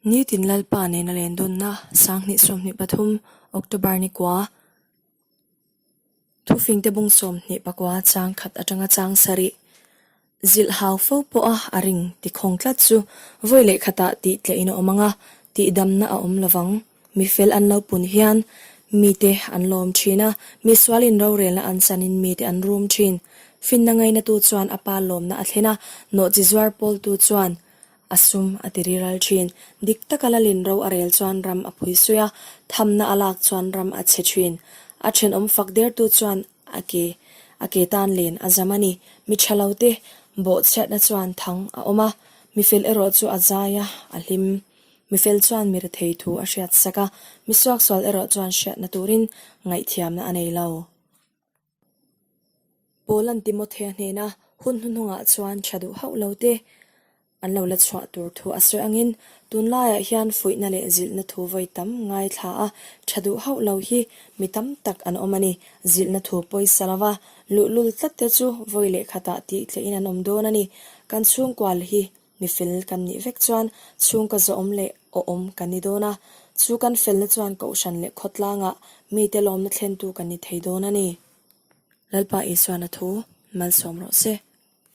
Nitin Lalpa nena len dunna 2023 October ni kua Thufingte bung 29 chang khat atanga chang sarih zilh hau fo pawha a ring ti khawng tlat chu vawi leh khatah tih tlehin a awm ang a, tihdamna a awm lovang. Mifel an lo pun hian mite an lawm thin a, misualin rorelna an chanin mite an rum thin. Finna ngainatu chuan a pa lawmna a thlen a, nawhchi zuar pawltu chuan a sum a ti riral thin. Dik taka lalin ro a rel chuan ram a phui suih a, thamna a lak chuan ram a chhe thin. A thenawm fak dertu chuan a ke a ke tan len a zam a ni. Mi tha lo te bawhchhiatna chuan thang a awm a, mifel erawh chu a zai a, a hlim. Mifel chuan mi rethei thu a hriat sak a, mi suaksual erawh chuan hriatna turin ngaihthiamna a nei lo. Paula'n Timothea hnena hun hnuhnungah chuan tha duh hauh lo te an lo la chhuah tur thu a sawi angin tunlaiah hian fuihna leh zilhna thu vawi tam ngaithla a tha duh hauh lo hi mi tam tak an awm a ni. Zilhna thu pawisa lova luhlul tlat te chu vawi leh khatah tih tlehin an awm dawn a ni. Kan chhungkual hi Mi fel kan nih vek chuan chhungkaw zawhawm leh awhawm kan ni dawn a, chu kan felna chuan kohhran leh khawtlangah mite lawmna thlentu kan ni thei dawn a ni. Lalpa Isuan a thu malsawm rawh se.